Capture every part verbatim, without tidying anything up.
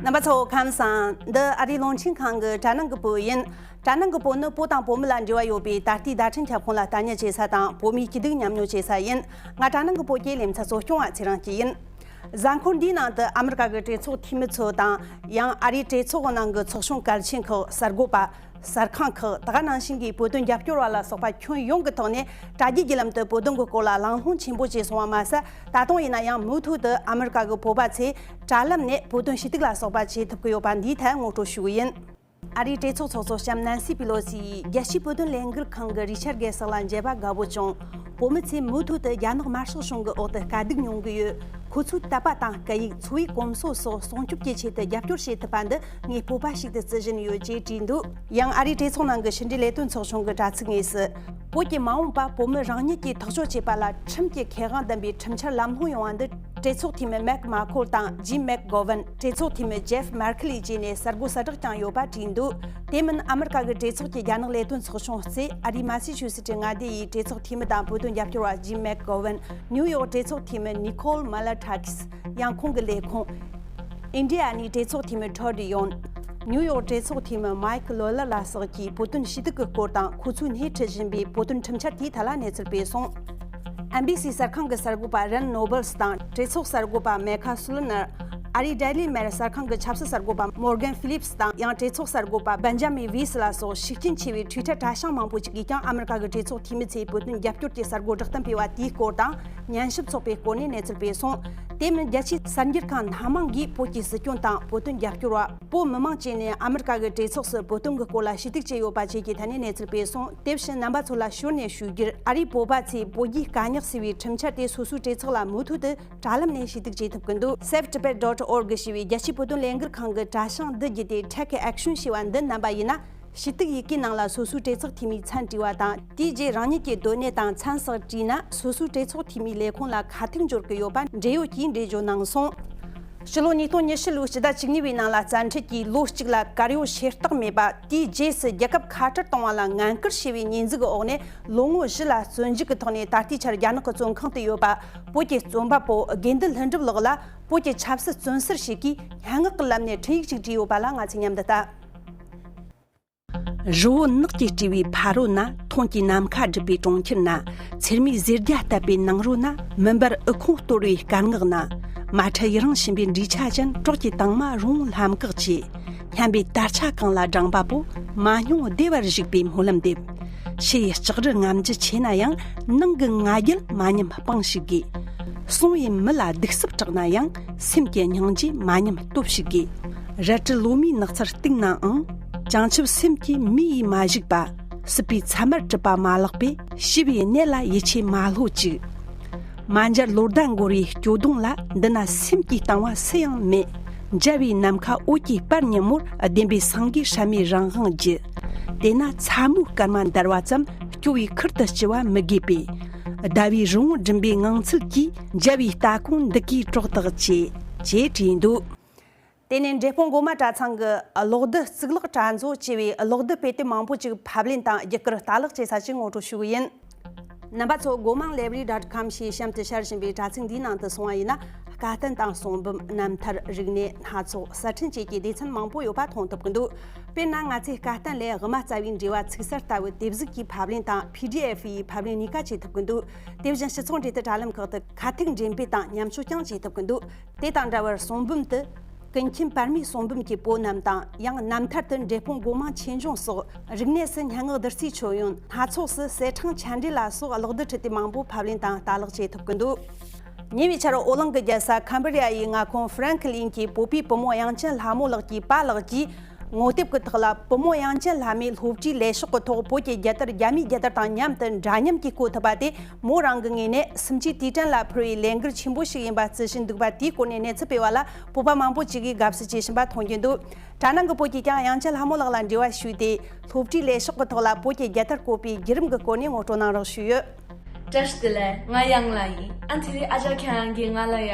རྣམ་པ་ཚོ་ཁམས་བཟང་། འདི་ཨ་རིའི་རླུང་འཕྲིན་ཁང་གི་དྲ་ནང་གི་བོད་ཡིན། དྲ་ནང་གི་བོད་ནི་བོད་དང་བོད་མི་ལ་འབྲེལ་བ་ཡོད་པའི་ད་ལྟའི་བརྡ་འཕྲིན་ཁྱབ་ཁོངས་ལ་ལྟ་ཉན་བྱེད་ས་དང་བོད་མིའི་སྐྱིད་སྡུག་མཉམ་མྱོང་བྱེད་ས་ཡིན། ང་དྲ་ནང་གི་བོད་ཀྱི་ལེ་ཚན་གཙོ་སྐྱོང་བ་ཚེ་རིང་སྐྱིད་ཡིན། གཟའ་འཁོར་འདིའི་ནང་དུ་ཨ་མི་རི་ཀ་གི་གྲོས་ཚོགས་འཐུས་མི་ཚོ་དང་། ཡང་ཨ་རིའི་གྲོས་ཚོགས་ནང་གི་ཚོགས་ཆུང་གལ་ཆེན་ཁག་གསར་འགོད་པ། གསར་ཁང་ཁག་དེ་ག་ནང་བཞིན་གྱི་བོད་དོན་རྒྱབ་སྐྱོར་བ་ལ་སོགས་པ་ཁྱོན་ཡོངས་ཀྱི་ཐོག་ནས་དྲ་རྒྱའི་བརྒྱུད་ལམ་དུ་བོད་དོན་གྱི་སྐོར་ལ་གླེང་སློང་ཆེན་པོ་བྱས་སོང་བ་མ་ཟད། ད་དུང་ཡིན་ན་ཡང་མུ་མཐུད་དུ་ཨ་མི་རི་ཀ་གི་བོད་པ་ཚོས་དྲ་ལམ་ནས་བོད་དོན་ཞུ་གཏུག་ལ་སོགས་པ་བྱེད་ཐུབ་ཀྱི་ཡོད་པ་འདིའི་ཐད་ངོ་སྤྲོད་ཞུ་གི་ཡིན། ཨ་རིའི་གྲོས་ཚོགས་ཚོགས་གཙོ་ལྕམ་ནན་སི་པི་ལོ་སི་ཡིས་རྒྱལ་སྤྱིའི་བོད་དོན་ལས་འགུལ་ཁང་གི་རི་ཆར་གེ་སག་ལ་མཇལ་བ་དགའ་བོ་བྱུང་། བོད་མི་ཚོས་མུ་མཐུད་དུ་རྒྱ་ནག་དམར་ཤོག་གཞུང་གི་འོག་ཏུ་དཀའ་སྡུག་མྱོང་གི་ཡོད། ཁོ་ཚོའི་དད་པ་དང་སྐད་ཡིག་འཚོ་བའི་གོམས་སྲོལ་སོགས་སྲུང་སྐྱོབ་ཀྱི་ཆེད་དུ་རྒྱབ་སྐྱོར་བྱེད་ཐུབ་པ་འདི་ངས་སྤོབས་པ་ཞིག་ཏུ་བརྩི་བཞིན་ཡོད་ཅེས་བྲིས་འདུག། ཡང་ཨ་རིའི་གྲོས་ཚོགས་ནང་གི་ཕྱི་འབྲེལ་ལས་དོན་ཚོགས་ཆུང་གི་དྲ་ཚིགས་ངོས་སུ། བོད་ཀྱི་མ་འོངས་པ་བོད་མི་རང་ཉིད་ཀྱིས་ཐག་གཅོད་བྱེད་པ་ལ་ཁྲིམས་ཀྱི་ཁེ་དབང་ལྡན་པའི་ཁྲིམས་འཆར་ལམ་ལྷོང་ཡོང་བ་འདི་གྲོས་ཚོགས་འཐུས་མི་མེག་མ་ཁོལ་དང་ཇིམ་མེག་གོ་ཝན། གྲོས་ཚོགས་འཐུས་མི་ཇེབ་མར་ཁེ་ལི་བཅས་ནས་གསར་འགོད་གསལ་བསྒྲགས་ཀྱང་ཡོད་པ་བྲིས་འདུག། དེ་མིན་ཨ་མི་རི་ཀ་གི་གྲོས་ཚོགས་ཀྱི་རྒྱ་ནག་ལས་དོན་ཚོགས་ཆུང་གཙོས་ཨ་རིའི་མ་སི་ཆུ་སི་ཊི་མངའ་སྡེ་ཡི་གྲོས་ཚོགས་འཐུས་མི་དང་བོད་དོན་རྒྱབ་སྐྱོར་བ་ཇིམ་མེག་གོ་ཝན། ནིའུ་ཡོག་གྲོས་ཚོགས་འཐུས་མི་ནི་ཁོལ་མ་ལ་ཐ་ཀིས། ཡང་ཁོང་གི་ལས་ཁུངས། ཨིན་ཌི་ཡ་ནའི་གྲོས་ཚོགས་འཐུས་མི་ཊོ་ཌི་ཡོན། ནིའུ་ཡོག་གྲོས་ཚོགས་འཐུས་མི་མའིག་ལོ་ལར་ལ་སོགས་ཀྱིས་བོད་དོན་ཞུ་གཏུག་གི་སྐོར་དང་ཁོ་ཚོས་སྣེ་ཁྲིད་བཞིན་པའི་བོད་དོན་ཁྲིམས་འཆར་དེའི་ཐད་ལ་གནས་ཚུལ་སྤེལ་སོང་། ཨེན་བྷི་སི་གསར་ཁང་གི་གསར་འགོད་པ་རན་ནོ་བལ་སི་དང་གྲོས་ཚོགས་གསར་འགོད་པ་མེ་ཁ་སུ་ལི་ནར། ཨ་རིའི་ཌེ་ལི་མེལ་གསར་ཁང་གི་ཆབ་སྲིད་གསར་འགོད་པ་མོར་གན་ཕི་ལིབ་སི་དང་ཡང་གྲོས་ཚོགས་གསར་འགོད་པ་བན་ཇ་མིན་ཝི་སི་ལ་སོགས་ཤུགས་རྐྱེན་ཆེ་བའི་ཊུའི་ཊར་གྲྭ་ཤང་མང་པོ་ཞིག་གིས་ཀྱང་ཨ་མི་རི་ཀ་གི་གྲོས་ཚོགས་འཐུས་མི་ཚོས་བོད་དོན་རྒྱབ་སྐྱོར་གྱི་གསར་འགོད་བསྒྲགས་གཏམ་སྤེལ་བ་དེའི་སྐོར་དང་། ཉན་ཞིབ་ཚོགས་པའི་སྐོར་ནས་གནས་ཚུལ་སྤེལ་སོང་། དེ་མིན་རྒྱལ་སྤྱིའི་གསར་འགྱུར་ཁང་སྣ་མང་གིས་བོད་ཀྱི་སྲིད་སྐྱོང་དང་བོད་དོན་རྒྱབ་སྐྱོར་བ། བོད་མི་མང་བཅས་ནས་ཨ་མི་རི་ཀ་གི་གྲོས་ཚོགས་སུ་བོད་དོན་གྱི་སྐོར་ལ་ཞུ་གཏུག་བྱས་ཡོད་པ་བཅས་ཀྱི་ཐད་ནས་གནས་ཚུལ་སྤེལ་སོང་། དེ་བཞིན་རྣམ་པ་ཚོ་ལ་ཞོར་ནས་ཞུ་རྒྱུར། ཨ་རིའི་བོད་པ་ཚོས་བོད་རྒྱའི་དཀའ་རྙོག་སེལ་བའི་ཁྲིམས་འཆར་དེ་སོ་སོའི་གྲོས་ཚོགས་ལ་མུ་མཐུད་དུ་དྲ་ལམ་ནས་ཞུ་གཏུག་བྱེད་ཐུབ་ཀྱི་འདུག། Save Tibet dot org ཞེས་པའི་རྒྱལ་སྤྱིའི་བོད་དོན་ལས་འགུལ་ཁང་གི་དྲ་བྱང་འདི་བརྒྱུད་དེ་Take Action ཞེས་པ་འདི་བསྣམས་པ་ཡིན་ན། ཞུ་གཏུག་ཡི་གེའི་ནང་ལ་སོ་སོའི་གྲོས་ཚོགས་འཐུས་མིའི་མཚན་བྲིས་པ་དང་། དེའི་རྗེས་རང་ཉིད་ཀྱི་སྡོད་གནས་དང་མཚན་སོགས་བྲིས་ན། སོ་སོའི་གྲོས་ཚོགས་འཐུས་མིའི་ལས་ཁུངས་ལ་ཁ་ཐུག་འབྱོར་གྱི་ཡོད་པ་འབྲེལ་ཡོད་ཀྱིས་འགྲེལ་བརྗོད་གནང་སོང་། ཕྱི་ལོ་ཉིས་སྟོང་ཉི་ཤུ་ལོའི་སྤྱི་ཟླ་བཅུ་གཉིས་པའི་ནང་ལ་བཙན་ཁྲིད་ཀྱིས་ལོ་གཅིག་ལ་གར་ཡོད་ཤེས་རྟོགས་མེད་པ། དེའི་རྗེས་སུ་རྒྱལ་ཁབ་ཁ་བྲལ་གཏོང་བ་ལ་ངན་སྐུལ་བྱས་པའི་ཉེས་འཛུགས་འོག་ནས་ལོ་ངོ་བཞི་ལ་བཙོན་འཇུག་གི་ཐོག་ནས་ད་ལྟའི་ཆར་རྒྱ་ནག་གི་བཙོན་ཁང་དུ་ཡོད་པ། བོད་ཀྱི་རྩོམ་པ་པོ་དགེ་འདུན་ལྷུན་གྲུབ་ལགས་ལ་བོད་ཀྱི་ཆབ་སྲིད་བཙོན་ཟུར་ཞིག་གིས་སྙན་ངག་གི་ལམ་ནས་འཕྲིན་ཡིག་ཅིག་བྲིས་ཡོད་པ་ལ་ང་ཚོས་མཉམ་དུ་ལྟ། རི་བོ་ནགས་ཀྱིས་སྤྲས་པའི་ཕ་རོལ་ན། མཐོངས་ཀྱི་ནམ་མཁའ་སྒྲིབ་པའི་གྲོང་ཁྱེར་ན། ཚེར་མའི་ཟེར་རྒྱ་བཏབ་པའི་ནང་རོལ་ན། མུན་པར་ཨུ་ཁུང་གཏོར་བའི་སྐར་ངག་ན། མ་ཁྲ་ཡི་རངས་བཞིན་པའི་འབྲས་ཆ་ཅན། གྲོགས་ཀྱི་དྭངས་མ་རོང་ལྷམ་གག་ཅེས། སྙན་པའི་དར་ཆ་གང་ལ་བགྲངས་པ་པོ། མ་སྙོང་བདེ་བར་བཞུགས་པའི་སྨོན་ལམ་འདེབས། ཕྱི་ཡི་ལྕགས་རི་ངམ་རྒྱུད་ཆེ་ན་ཡང་། ནང་གི་ང་རྒྱལ་མ་ཉམས་སྤང་ཞིག་དགོས། སོང་བའི་མི་ལ་གདུག་རྩུབ་དྲག་ན་ཡང་། སེམས་ཀྱི་སྙིང་རྗེ་མ་ཉམས་སྟོབས་ཤིག་དགོས། རལ་གྲི་ལོ་མའི་ནགས་ཚལ་གཏིང་ནའང་། བྱང་ཆུབ་སེམས་ཀྱིས་མི་ཡིས་མ་བཞུགས་པ། སྲིད་པའི་མཚན་མར་གྲུབ་པ་མ་ལགས་པས། ཤི་བའི་གནས་ལ་ཡིད་ཆེས་མ་ལྷོད་ཅིག། མ་མཇལ་ལོ་ཟླ་འགོར་བའི་སྐྱོ་གདུང་ལ། འདི་ན་སེམས་ཀྱི་གཏིང་བ་སུ་ཡང་མེད། མཇལ་བའི་ནམ་མཁའ་འོད་ཀྱི་པར་ཉིན་མོར། བདེན་པའི་སེང་གེ་སྲན་མའི་རང་དབང་བརྒྱུད། དེ་ན་མཚན་མོའི་སྐར་མ་འདར་བ་ཙམ། སྐྱོ་བའི་ཁུར་དུ་ལྕི་བ་མི་དགོས་པས། ཟླ་བའི་རི་བོང་འགྲིམ་པའི་ངང་ཚུལ་གྱིས། མཇལ་བའི་ལྟ་དགོངས་འདི་གའི་གྲོགས་དག་བྱེད། ཅེས་བྲིས་འདུག། དེ་ནས་འབྲས་སྤུངས་སྒོ་མང་གྲྭ་ཚང་གི་གློག་རྡུལ་གཙུག་ལག་གྲྭ་མཛོད་ཅེས་པའི་གློག་རྡུལ་དཔེ་དེབ་མང་པོ་ཅིག་ཕབ་ལེན་དང་རྒྱུད་སྐུར་ལྟ་ཀློག་བྱེད་ས་ཞིག་ངོ་སྤྲོད་ཞུ་གི་ཡིན། རྣམ་པ་ཚོ་སྒོ་མང་library dot com ཞེས་གཤམ་དུ་ཤར་བཞིན་པའི་དྲ་ཚིགས་འདིའི་ནང་དུ་སོང་བ་ཡིན་ན། སྐད་བརྡ་དང་གསུང་འབུམ། རྣམ་ཐར། རིག་གནས། སྣ་ཚོགས། གསར་འཕྲིན་བཅས་ཀྱི་སྡེ་ཚན་མང་པོ་ཡོད་པ་མཐོང་ཐུབ་ཀྱི་འདུག། དཔེར་ན། ང་ཚོས་སྐད་བརྡ་ལས་དབུ་མ་རྩ་བའི་འགྲེལ་བ་ཚིག་གསར་ལྟ་བུ་དེབ་གཟུགས་ཀྱི་ཕབ་ལེན་དང་PDF ཡི་ཕབ་ལེན་གཉིས་ཀ་བྱེད་ཐུབ་ཀྱི་འདུག། དེ་བཞིན་སྤྱི་ཚོགས་འབྲེལ་མཐུད་དྲ་ལམ་ཁག་ཏུ་ཁ་ཐུག་འགྲེམས་སྤེལ་དང་མཉམ་སྤྱོད་ཀྱང་བྱེད་ཐུབ་ཀྱི་འདུག། དེ་དང་འདྲ་བར་གསུང་འབུམ་དུ། ཀུན་མཁྱེན་པར་མའི་གསུང་འབུམ་གྱི་པོད་རྣམས་དང་། ཡང་རྣམ་ཐར་དུ་འབྲས་སྤུངས་སྒོ་མང་ཆོས་འབྱུང་སོགས། རིག་གནས་སུ་སྙན་ངག་བདུད་རྩིའི་མཆོད་ཡོན། སྣ་ཚོགས་སུ་གསེར་ཕྲེང་མཆན་འགྲེལ་ལ་སོགས་གློག་རྡུལ་འཕྲུལ་དེབ་མང་པོ་ཕབ་ལེན་དང་ལྟ་ཀློག་བྱེད་ཐུབ་ཀྱི་འདུག། ཉེ་བའི་ཆར་ཨོ་གླིང་གི་རྒྱལ་ས་ཁམ་བྷོ་ཌི་ཡ་ཡི་མངའ་ཁོངས་ཧྥ་རན་ཁི་ལིན་གྱི་བོད་པའི་བུ་མོ་དབྱངས་ཅན་ལྷ་མོ་ལགས་ཀྱི་པཱ་ལགས་ཀྱིས། ངོ་དེབ་ཀྱི་ཐོག་ལ་བུ་མོ་དབྱངས་ཅན་ལྷ་མོས་སློབ་གྲྭའི་ལས་ཤོག་གི་ཐོག་བོད་ཀྱི་རྒྱལ་དར་རྒྱ་མིའི་རྒྱལ་དར་དང་མཉམ་དུ་འདྲ་མཉམ་གྱིས་བཀོད་ཐུབ་པ་དེ། མོ་རང་གི་ངོས་ནས་སུམ་ཅུའི་དུས་དྲན་ལ་ཕུལ་བའི་ལས་འགུལ་ཆེན་པོ་ཞིག་ཡིན་པ་བརྩི་བཞིན་འདུག་པ། དེའི་སྐོར་ནས་གནས་ཚུལ་སྤེལ་བ་ལ་བོད་པ་མང་པོ་ཅིག་གིས་དགའ་བསུ་ཆེ་བཞིན་པ་མཐོང་རྒྱུ་འདུག། དྲ་ནང་གི་བོད་ཀྱིས་ཀྱང་དབྱངས་ཅན་ལྷ་མོ་ལགས་ལ་འབྲེལ་བ་ཞུས་ཏེ། སློབ་གྲྭའི་ལས་ཤོག་གི་ཐོག་ལ་བོད་ཀྱི་རྒྱལ་དར་བཀོད་པའི་བརྒྱུད་རིམ་གྱི་སྐོར་ནས་ངོ་སྤྲོད་གནང་རོགས་ཞུས་ཡོད། བཀྲ་ཤིས་བདེ་ལེགས། ང་དབྱངས་ལགས་ཡིན། ཨ་དེ་རིང་ཨ་ཅག་ཁྱེད་རང་གིས་ང་ལ་ཡ་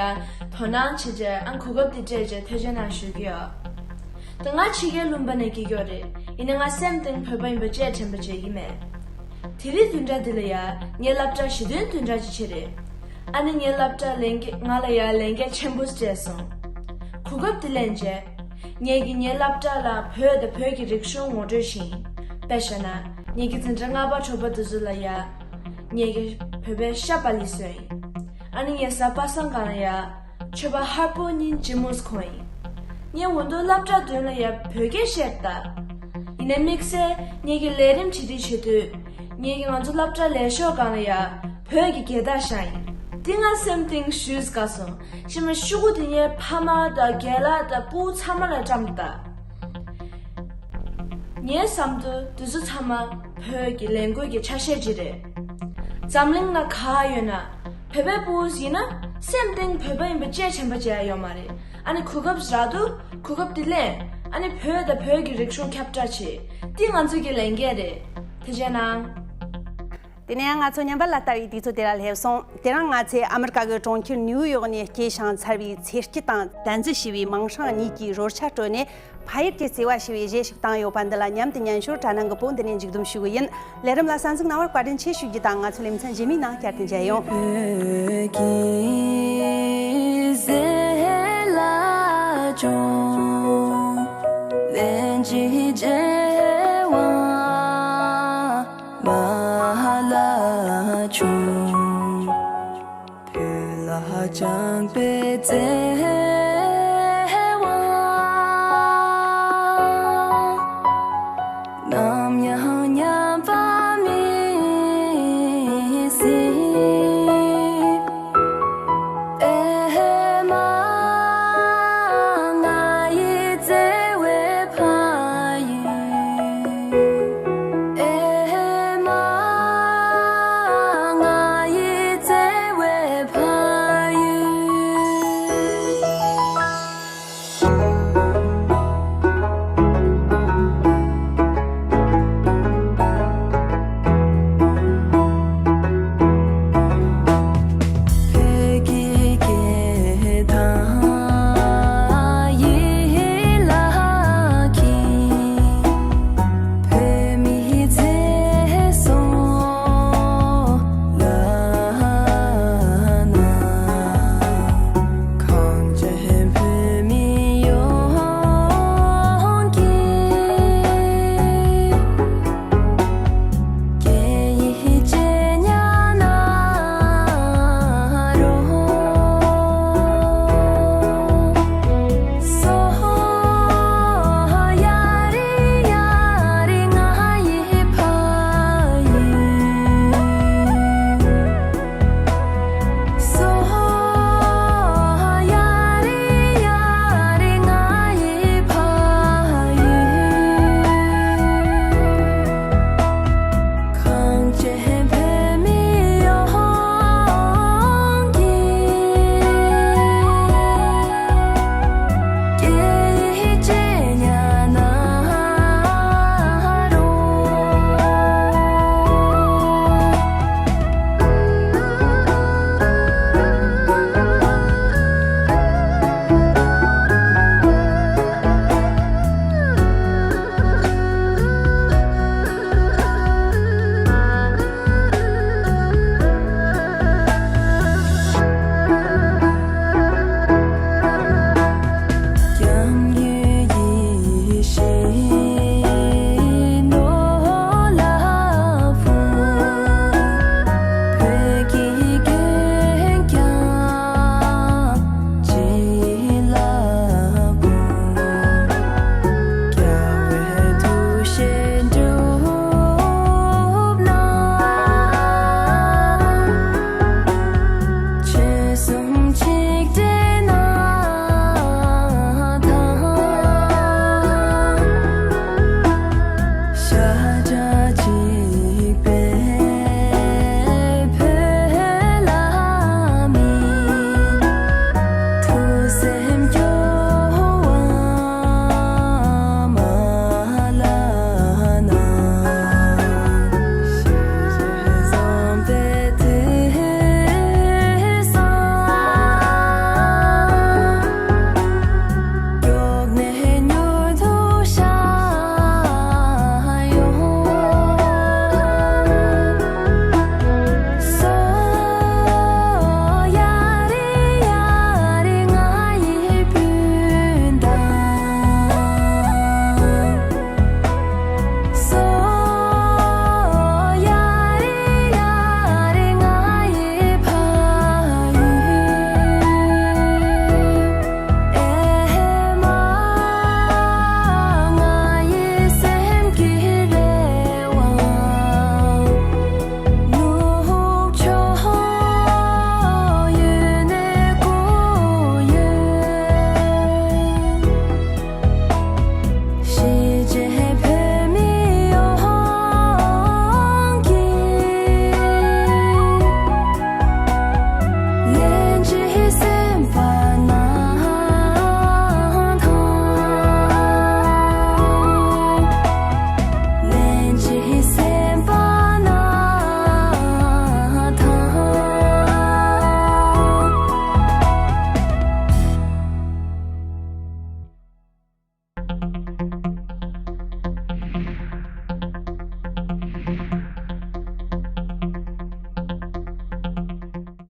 དོ་སྣང་བྱེད་བྱས། ཨ་གོ་སྐབས་དེ་སྤྲད་བྱས་ཐུགས་རྗེ་གནང་ཞུ་གི་ཡོད། ད་ང་ཕྱི་རྒྱལ་ལུང་པ་ནས་སྐྱེས་ཡོད་རེད། ཡིན་ནའི་ང་སེམས་གཏིང་བོད་པ་ཡིན་པ་བཅས་དྲན་པ་བརྗེད་ཀྱི་མེད། དེ་རིང་བདུན་ཕྲག་འདི་ལ་ཡ་ངའི་སློབ་གྲྭ་གཞི་རྟེན་བདུན་ཕྲག་ཅིག་ཕྱིན་རེད། ཨ་ནི་ངའི་སློབ་གྲྭ་ལས་འགན་ང་ལ་ཡ་ལས་འགན་ཆེན་པོ་སྤྲད་སོང་། གོ་སྐབས་དེ་ལེན་བྱས། ངེད་ཀྱིས་ངའི་སློབ་གྲྭ་ལ་བོད་དང་བོད་ཀྱི་རིག་གཞུང་ངོ་སྤྲོད་བྱས་ཡིན། དཔེ་བཞག་ན། ངེད་ཀྱི་འཛིན་གྲྭ་ལྔ་པ་དྲུག་པ་དེ་ཚོ་ལ་ཡ། ངེད་ཀྱིས་བོད་པའི་ཤ་བག་ལེབ་བཟོས་ཡིན། ཨ་ནི་ངའི་གཟའ་པ་སངས་སྒང་ལ་ཡ། མཆོད་པ་ཧར་པོ་གཉིས་ཅི་མོས་གོན་ཡིན། ངས་འོ་དོ་སློབ་གྲྭ་མདུན་ལ་ཡ་བོད་སྐད་བཤད་ད། ཡིན་ནའི་དམིགས་བསལ་ངེད་ཀྱི་ལས་རིམ་བྱེད་དུས་བྱེད་དུས། ངེད་ཀྱི་ང་ཚོ་སློབ་གྲྭ་ལས་ཤོག་སྒང་ལ་ཡ་བོད་ཀྱི་རྒྱལ་དར་བཞག་ཡིན། འདི་ང་སེམས་གཏིང་ཞེ་དགའ་སོང་། ཤི་མ་ཤུ་གུ་དེ་ངའི་ཕ་མ་དང་རྒན་ལགས་དང་སྤུ་གུ་ཚང་མ་ལ་བཀྲམ་ད། ངའི་བསམ་དུ་དེ་ཚོ་ཚང་མ་བོད་ཀྱི་ལས་འགུལ་གྱི་ཆ་ཤས་ཅིག་རེད། འཛམ་གླིང་ན་ག་ཡོད་ན། བོད་པའི་སྤུ་གུ་ཡིན་ན་སེམས་གཏིང་བོད་པ་ཡིན་པ་བཅས་དྲན་པ་བྱས་ཡ་ཡོད་མ་རེད། ཨ་ནི་གོ་སྐབས་རག་དུས་གོ་སྐབས་དེ་ལེན། ཨ་ནི་བོད་དང་བོད་ཀྱི་རིག་གཞུང་ཁྱབ་བསྒྲགས་བྱེད། འདི་ང་ཚོ་གི་ལས་འགན་རེད། ཐུགས་རྗེ་གནང་། དེ་ནས་ང་ཚོ་ཉམས་པ་ལ་ལྟ་བའི་དུས་ཚོད་དེ་ལ་སླེབས་སོང་། དེ་རིང་ང་ཚོས་ཨ་མི་རི་ཀ་གི་གྲོང་ཁྱེར་ནིའུ་ཡོག་ནས་སྐྱེས་ཤིང་འཚར་བའི་ཚེ་སྐྱིད་དང་དན་ཟི་ཞེས་པའི་མིང་སྲིང་གཉིས་ཀྱི་རོལ་ཆ་དཀྲོལ་ནས། ཕ་ཡུལ་གྱི་བརྩེ་བ་ཞེས་པའི་གཞས་ཤིག་བཏང་ཡོད་པ་འདི་ལ་མཉམ་དུ་ཉན་ཞོར། དྲ་ནང་གི་བོད་འདི་ནས་མཇུག་བསྡོམས་ཞུ་གི་ཡིན། ལས་རིམ་ལ་གསན་གཟིགས་གནང་བར་བཀའ་དྲིན་ཆེ་ཞུ་རྒྱུ་དང་། ང་ཚོ་ལེ་ཚན་རྗེས་མའི་ནང་བསྐྱར་དུ་མཇལ་ཡོང་། བོད་ཀྱི་ཟས་ལ་སྦྱོང་། ལན་གཅིག་བརྗེ་བ་མ་ལ་བྱུང་། བོད་ལ་སྦྱངས་པའི་རྩེ།